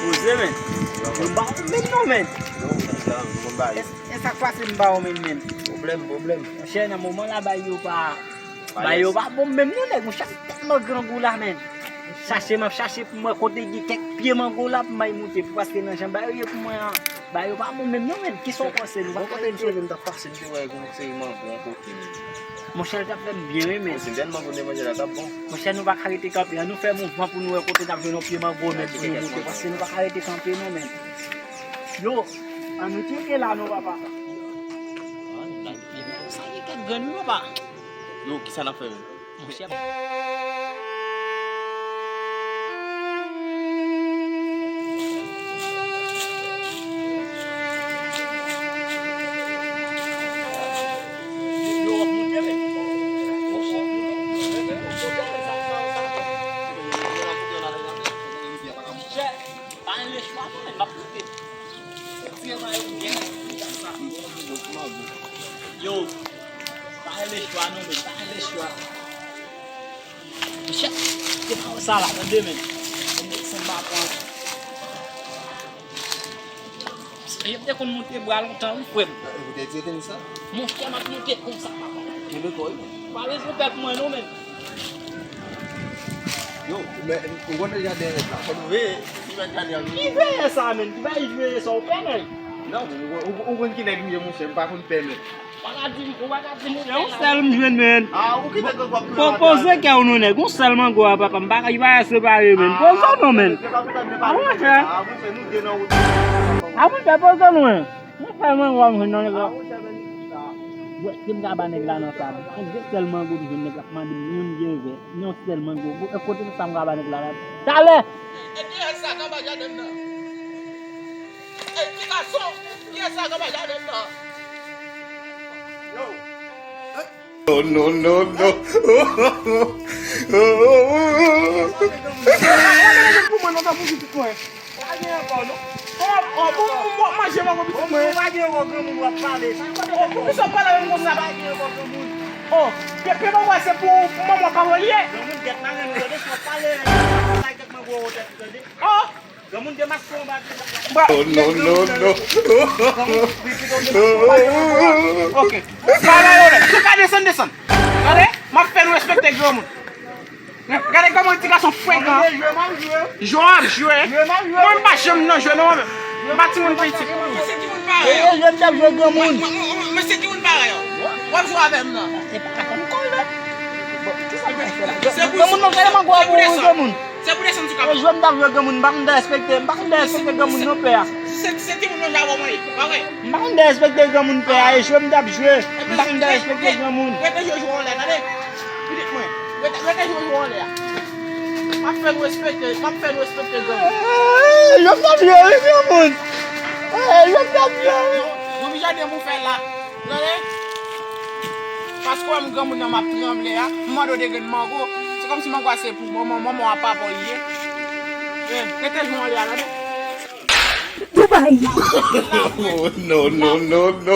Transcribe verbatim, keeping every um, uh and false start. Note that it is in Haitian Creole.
Poze, men. Yo ba ou menm non, men. E, e sa k pase m ba ou menm, men? Pwoblèm, pwoblèm. Monchè, nan moman la, bay yo pa, bay yo pa bon menm non, nèg. Monchè, m tèlman grangou la, men. Chache, m ap chache pou m wè kote gen kèk pye mango la pou m al moute, paske nan jan bay yo ye pou mwen an, bay yo pa bon menm non, men. Kisa w panse? Nou pa... Bon, kote m sove, m t ap pase, m te wè yon seri mango yon kote, men. Monchè, l t ap fè m byen, wi, men. Monchè, nou pa ka rete kanpe an, nou fè mouvman pou nou wè kote n ap jwenn yon pye mango, men, pou nou moute, paske nou pa ka rete kanpe non, men. Yo, ann nou tcheke la non, papa. Sa gen kèk grenn, wi, papa. Yo, kisa n ap fè, men? Monchè. Yo, pa rele chwa non, men, pa rele chwa. Monchè, se pa sa la, tande, men. Mwen desann pa pran. Yo te konn moute bwa lontan, wi, frè m. Ou te di konsa? Monchè, m ap moute konsa, papa. Kenbe kò w, wi. Pa bezwen pè pou mwen non, men. Yo, men, ou konn jaden nèg la, fò nou veye, ki mèt jaden an. Ki veye sa, men? Ki bay veye sa, ou pè, men? Non, ou, ou, ou konn ki nèg m ye, monchè, m pa konn pè, men. Ou pa ka di m, ou pa ka di m ou pè. Se yon sèl m jwenn, men. Ah, ou ki nèg w ap... Po-, poze kè w non, nèg. Yon sèl mango a, papa. M pa ka, li pa separe, men. Poze w non, men. Ah, monchè. Ah, monchè, poze w non, men. Yon sèl mango a m jwenn nan, nèg la. Wè, si m ka ba nèg la nan sa, yon sèl mango m jwenn, nèg la ap mande m yon vè, yon sèl mango. Kote sa m ka ba nèg la la? Talè! E kiyès sa k anba jaden m nan? E ti gason, kiyès sa k anba jaden m nan? Yo. No, no, no, no. Pou mwen, non, tanpri pitit mwen. Pa gen ankò, non. Oh, oh, bon, bon, bon, manje mango pitit mwen. Bon, pa gen ankò, granmoun w ap pale. Oh, poukisa w pale avè m konsa? Pa gen ankò, granmoun. Oh, pe, pe mango a se pou, pou manman pa w li ye. Granmoun, gèt mare nou, tande, si w ap pale, bay kèk mango wotè, tande. Oh. Granmoun, de mask ou anba pye. Ba, no, no, no, no. Ok. Ba, ba, ba, ba. Desann, desann, desann. Tande, m ap fè nou respekte granmoun. Gade kòman ti gason frekan. Jwe w ap jwe. Mwen m pa janm nan jwe non, mwen menm. M pa timoun piti. E, e, jwe m t ap jwe granmoun. Mwen, mwen, mwen, mwen se timoun parèy ou. W ap jwe avè m nan. E pa ankò l la. Granmoun nan, gade mango a pou granmoun. Se pou desann sou kap. E jwe m t ap jwe granmoun, m pa konn derespekte, m pa konn derespekte granmoun non, pè a. Se, se timoun nan Japon mwen ye, pa vre? M pa konn derespekte granmoun, pè a, e jwe m t ap jwe, m pa konn derespekte granmoun. Rete jwe, jwe anlè, tande? Pitit mwen, rete, rete jwe, jwe anlè a. M ap fè nou respekte, m ap fè nou respekte granmoun. Eh, jwe m t ap jwe, wi, granmoun. Eh, jwe m t ap jwe, wi. Yon, yon jaden pou fè la. Tande? Paske w wè m granmoun nan m ap tranble a, m mande w de grenn mango. Se kòmsi mango a se pou manman, manman w a papa w li ye. Eh, rete jwenn li a, tande? Dubai. Oh, no, no, no, no.